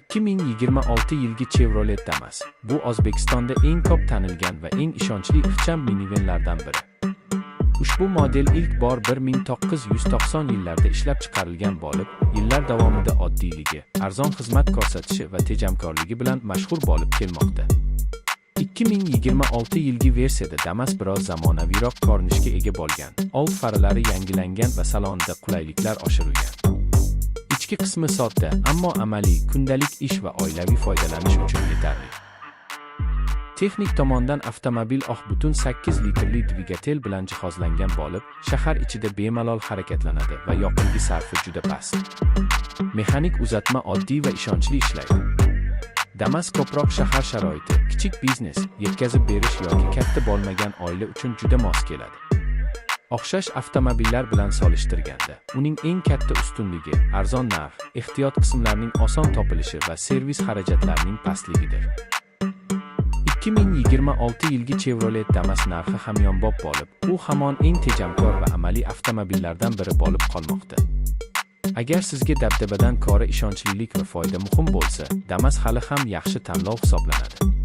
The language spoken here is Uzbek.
2026 yilgi Chevrolet Damas bu O'zbekistonda eng ko'p tanilgan va eng ishonchli ixcham minivenlardan biri. Ushbu model ilk bor 1990-yillarda ishlab chiqarilgan bo'lib, yillar davomida oddiyligi, arzon xizmat ko'rsatishi va tejamkorligi bilan mashhur bo'lib kelmoqda. 2026 yilgi versiyada Damas biroz zamonaviyroq ko'rinishga ega bo'lgan, old faralari yangilangan va salonida qulayliklar oshirilgan. Ichki qismi sodda, ammo amaliy, kundalik ish va oilaviy foydalanish uchun yetarli. Texnik tomondan avtomobil 3,8 litrli dvigatel bilan jihozlangan bo'lib, shahar ichida bemalol harakatlanadi va yoqilg'i sarfi juda past. Mexanik uzatma oddiy va ishonchli ishlaydi. Damas ko'proq shahar sharoiti, kichik biznes, yetkazib berish yoki katta bo'lmagan oila uchun juda mos keladi. O'xshash avtomobillar bilan solishtirganda, uning eng katta ustunligi arzon narx, ehtiyot qismlarning oson topilishi va servis xarajatlarining pastligidir. 2026 yilgi Chevrolet Damas narxi hamyonbop bo'lib, u hamon eng tejamkor va amaliy avtomobillardan biri bo'lib qolmoqda. Agar sizga dabdabadan ko'ra ishonchlilik va foyda muhim bo'lsa, Damas hali ham yaxshi tanlov hisoblanadi.